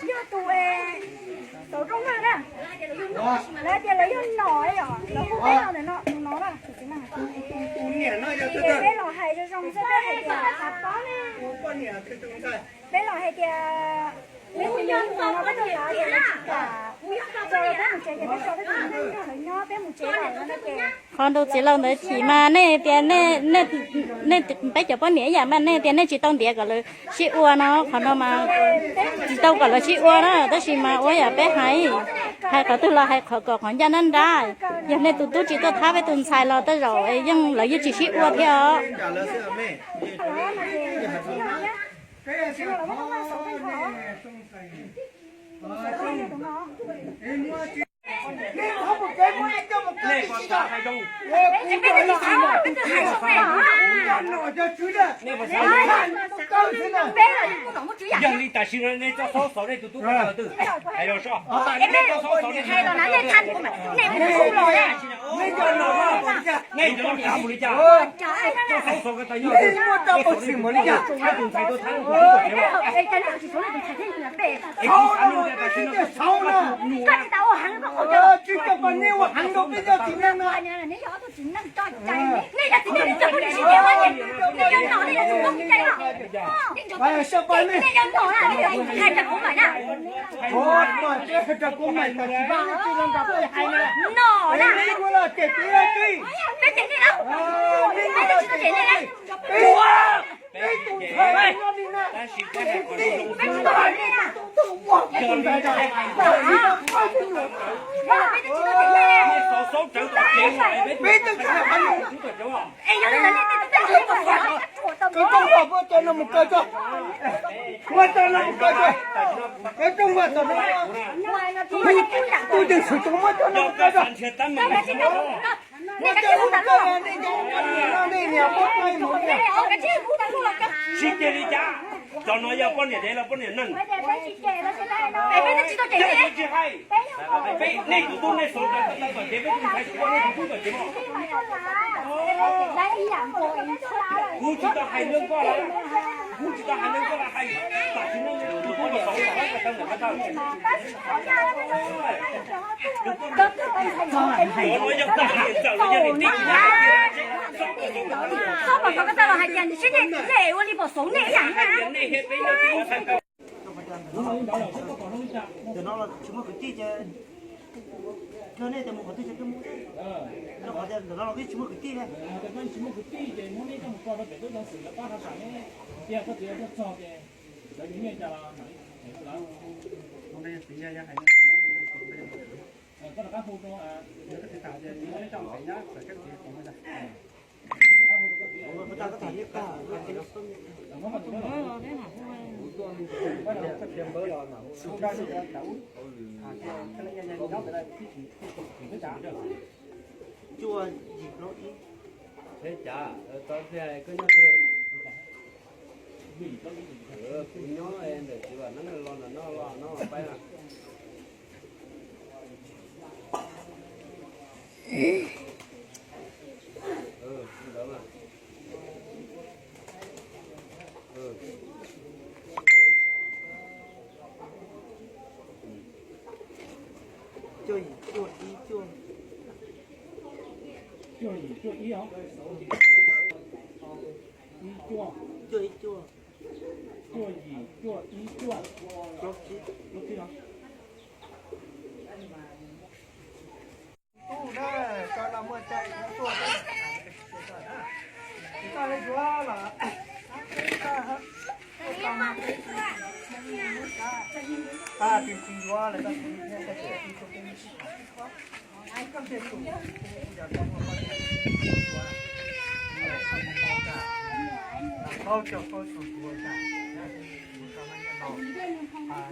Yog tus tau rooj vag na, lawv tias lawv yog nom, lawv hu peb no ntawm no, tus no na, tus txiv neej. Peb los hais zoo zoo xwb, peb hais tias xav paub ne, peb los hais tias peb hu yog no peb tuaj lav tias lawv tsis kam tso peb mus tsev, ces peb tso peb tus neeg nrog lawv nyob, peb mus tsev lawm no ces. Qhov ntu txiv laus ntawd chim mas nej tias nej, nej, peb cov poj niam ib yam mas nej tias nej tsis tau ntiav kom lawv sib ua no, qhov no mas tsis tau kom lawv sib ua na, tab sis mas ua yam peb hais, hais qhov twg los hais qhov kom qhov ncaj nab nrab. Yog nej tus tub tsis tuaj thab peb tus ntxhais los tej zaum yeej lawv yeej tsis sib ua thiab os. Yog li tam sim no nej txoj xov xaus nej tus tub ko twg? Hais los soj. Nej cov nom mus li cas? Txoj xov xaus ko tas yog nej tus ntxhais tuaj thab kuv tus tub kom tsev os. Es kuv xav nug tias tam sim no kuv nug tsis tau heev rau peb cov txiv neej no. Muab cov no mus kaw tso. Muab cov no mus kaw tso. Cov rooj vag tom no. Tus twg xwm tau muab cov no mus kaw tso. Muab cov no mus kaw, nej cov no nej niam muab kaw mus. Sib ceg li cas? Cov no yog poj niam dev los poj niam neeg? Peb tsis hais. Peb, nej tus tub nej xav kom tau kom tsev, peb tus ntxhais tsis ua nej tus tub kom tsev mog. Kuv tsis tau hais lawv koj lawm, kuv tsis tau hais lawv koj lawm, hais tam sim no tus tub kom tau kom tau kom tau. Cov no yog tag hais txawm los yog niam tij tsis yog. Txhob pom xov ko tau los hais tias sib nej ua li pom xauv nej ib yam na. Ntawm no los tsis muaj kwv tij ces, yog nej tias mus qhov twg ces koj mus, rau qhov tias ntawm no los twb tsis muaj kwv tij li. Cuaj yim plaub ib. Peb cav, tau thiaj koj nyob twg? Kuv nyob ntawm txiv Vam Neeb los ntawm no los no paib na. Ntawd mas. Cuaj yim cuaj ib cuaj. Cuaj yim cuaj ib os. Ib cuaj. Cuaj ib cuaj. Cuaj yim cuaj ib cuaj. Plaub tsib. Plaub tsib os. Tub na, koj los muaj cai tuaj, tsis tau li yuav los, tsis tsis yuav lawm, koj tsis yuav, koj tsis yuav. Paub cov paub tus tuav tas,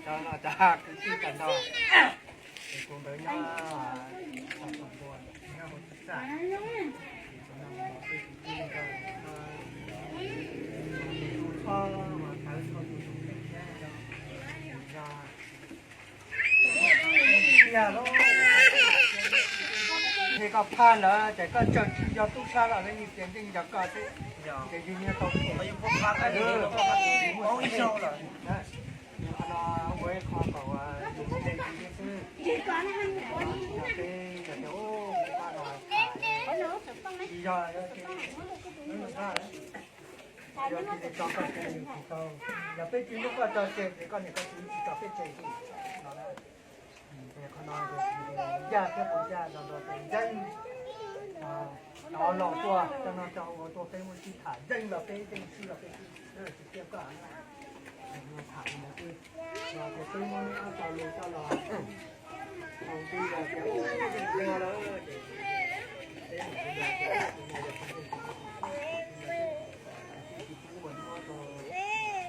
cov no cov kwv tij tag nrho, ces kuv nkawd nyob txog tus ntua, nyob hauv txaj, ces tus no mus peb tus tij nkawd, tus tub txhob mas thawv txog tus tus pem thiab, yog tiag lauj, ces koj Phaj ntawd ces koj tseem tsis yog tub sab los, yog tias nkeej yog koj xwb ces yus nyiag tau. Qhov no ua ib qho kom yus nkeej xwb. Yog peb yog tias ua phaj no tsis yog, yog tias tso koj tseg yus tsis tau, yog peb tsis muab koj tso tseg ces koj niam koj txiv tsis tso peb tseg li no. Qhov no ncaj thiab puas ncaj no ces yeej cov laus tuaj, cov no cov ua tuaj peb muab sib tham yeej los peb yeej sib los peb sib, tsis tiaj koj tham li ntawd xwb. Ces peb muab neb ob tau lus coj los hauv nti los tias ua lawm ces peb mus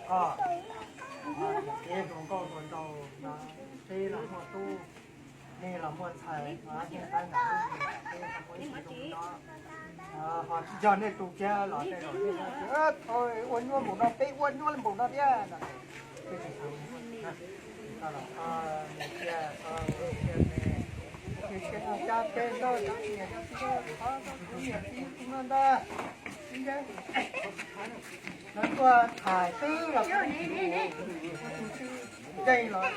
koj, peb hluas nkauj hluas nraug no, peb los muaj tub, nej los muaj ntxhais, nej tab tom peb muaj ib tug zoo no, ho tsis yog nej tus kiag los tej zaum nej tias, thaum ua nyuaj npaum no peb ua nyuaj npaum no thiab no, peb tsis tau. Koj los koj mus kiag, koj mus kiag, mus kiag mus cab peb nrog cov niam cov txiv, qhov kuv niam txiv kuv no ntag. Lawv tuaj tham twb los ua tus tsis ntseeg los.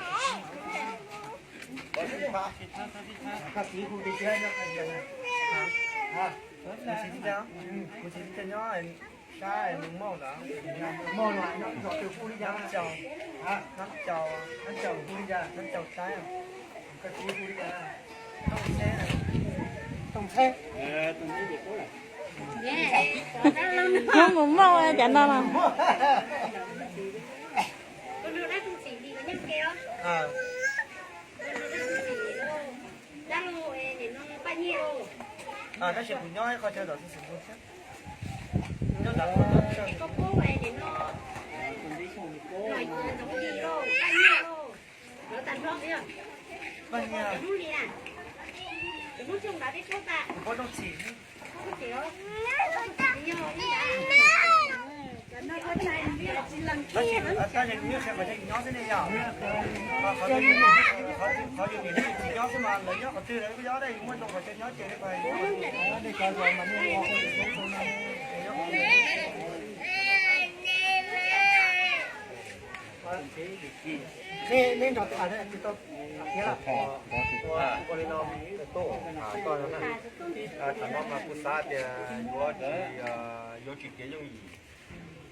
Koj txiv hu li tiag, kuv txiv nyob sab Moos Mauj ntawd. Moos Mauj no nyob zos twg hu li cas? Nab Cau, Nab Cau hu li cas? Nab Cau Saib. Koj txiv hu li cas? Tooj Ntxheb. Tooj Ntxheb. Moos Mauj cov no mas. Tab sis kuv nyob ib qho chaw tom xwb xwb thiab. Nyob ntawd. Paj Nyiag, tus Hmoob Xyooj Txhim. Tab sis kuv yeej qhia kom yus nyob xwb ne yom. Qhov yus niam yus txiv nyob xwb mas lawv nyob qhov twg lawv kuj nyob, yus muaj ntau qhov chaw nyob ces Ua li no, tham no mas kuv xav tias yuav tsis, yuav tsis tiav yooj yim.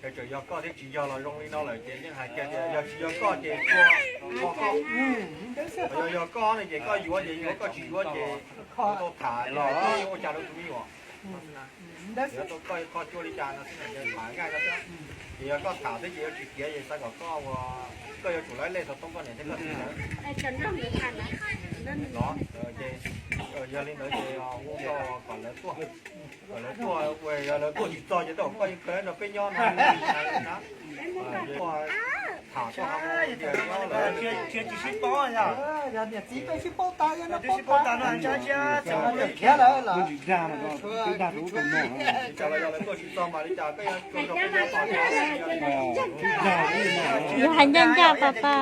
Txawm yog koj thiab tsis yog los zoo li no lawm ces yeej hais kiag tias yog tsis yog koj ces tsuas kho koj. Yog, yog koj no ces koj yuav ces yuav, koj tsis yuav ces tau tham los ua cas rau tus me nyuam. Yuav tau koj qho cua li cas no xwb, tham nqaij no xwb. Ces yog koj tham thiab ces yuav tsis tiav ces xav kom koj ua, koj yuav tsum lawv lej tau toob koj niam thiab koj txiv ntawd. Los ces yog li ntawd ces hu kom lawv tuaj, kom lawv tuaj, yog lawv tuaj tsis txog ces tej zaum koj yeej kawg nrog peb nyob no. Tham tsis sib paub, yog niam txiv peb sib paub tas, yog no paub tas no, khiav lawm los. Yog hais ncaj ncaj, pab pab.